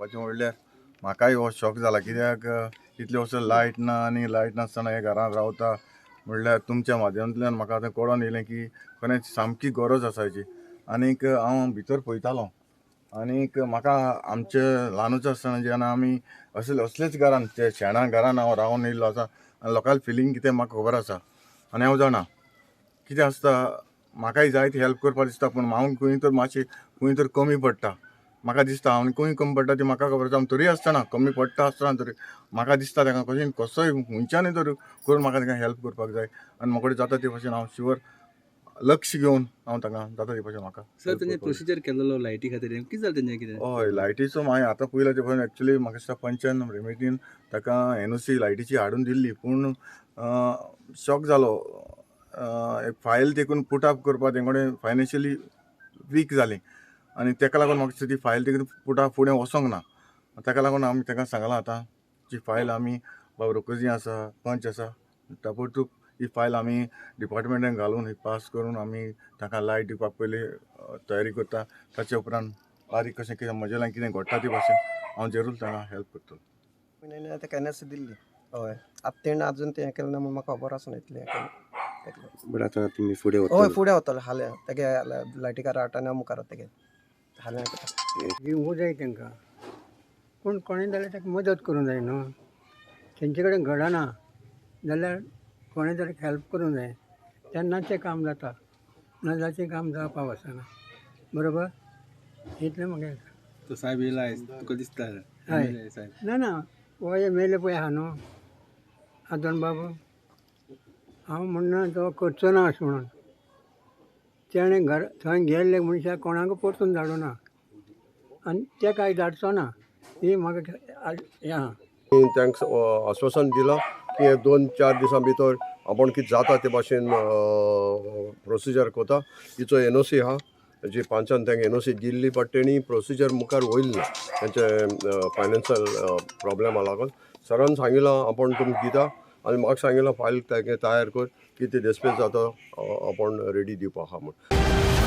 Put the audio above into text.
सांगपाचें म्हणल्यार म्हाकाय हो शॉक जाला, कित्याक इतले वर्सां लायट ना आनी लायट नासतना हे घरान रावता म्हणल्यार तुमच्या माध्यमांतल्यान म्हाका आतां कळोन येयलें की खरेंच सामकी गरज आसा हेची. आनीक हांव भितर पळयतालो आनीक म्हाका आमचे ल्हानूच आसतना जेन्ना आमी असले असलेच घरान ते शेणा घरान हांव रावन येयल्लो आसा आनी लोकांक फिलींग कितें म्हाका खबर आसा आनी हांव जाणा कितें आसता. म्हाकाय जायती हेल्प करपाक दिसता, पूण हांव खंय तर मातशें खंय तर कमी पडटा म्हाका दिसता. हांव खंय कमी पडटा ती म्हाका खबर आसा, तरी आसतना कमी पडटा आसतना तरी म्हाका दिसता ताका कशें कसोय खंयच्यानूय तर करून म्हाका ताका हेल्प करपाक जाय आनी म्हाका जाता ते भाशेन हांव शुवर लक्ष घेवन हांव ताका जाता ते भाशेन म्हाका. सर, तेंचे प्रोसिजर केलेलो लायटी खातीर कितें जालें तेंचें कितें? हय, लायटीचो मागीर आतां पयलें ते भाशेन एक्चुली म्हाका दिसता पंचान रेमेडीन ताका एनओसी लायटीची हाडून दिल्ली, पूण शॉक जालो. एक फायल देखून पुटअप करपाक तें कडेन फायनान्शियली वीक जाली आनी ताका लागून म्हाका दिसता ती फायल देखून पुटअप फुडें वचोंक ना. ताका लागून आमी ताका सांगलां आतां जी फायल आमी बाब रोकजी आसा, पंच आसा, ताबडतोब ही फायल आमी डिपार्टमेंटान घालून ही पास करून आमी ताका लायट दिवपाक पयलीं तयारी करता. ताचे उपरांत बारीक कशें कितें म्हजे लागीं कितें घडटा ते भाशेन हांव जरूर ताका हेल्प करतलो. म्हयन्यान ताका एनएस दिल्ली. हय, आतां तेणें आजून तें हें केलें ना म्हूण म्हाका खबर आसना इतलें हें केलें. बट आतां तुमी फुडें हय, वतले? फुडें वतलो हाल्यां तेगे लायटीकार हाडटा आनी हांव मुखार तेगे हाल्यां करता. दिवंकूच जाय तांकां, पूण कोणें जाल्यार ताका मदत करूंक जाय न्हू. तेंचे कडेन घडना जाल्यार कोणें तरी हेल्प करूंक जाय, तेन्ना तें काम जाता, नाजाल्यार तें काम जावपाक वचना. बरोबर, इतलें म्हाका. तो साहेब येयला तुका दिसता? हय. साहेब ना ना, हो एम एल ए पळय आहा न्हू आदोन बाबू, हांव म्हणना तो करचो ना अशें म्हणून. तेणें घर थंय गेल्ले मनशाक कोणाक परतून धाडूना आनी ते कांय धाडचो ना, ही म्हाका हें आहा. तांकां आश्वासन दिलां की 2-4 दिसां भितर आपूण कितें जाता ते भाशेन प्रोसिजर करता. हिचो एनओसी आहा, जी पंचान तांकां एनओसी दिल्ली, बट तेणी प्रोसिजर मुखार वयल ना तेंचे फायनान्शियल प्रोब्लेमा लागून. सरान सांगिलां आपूण तुमकां दिता आनी म्हाका सांगिलां फायल तांकां तयार कर, कितें डेस्पेज जाता आपूण रेडी दिवपा आहा म्हूण.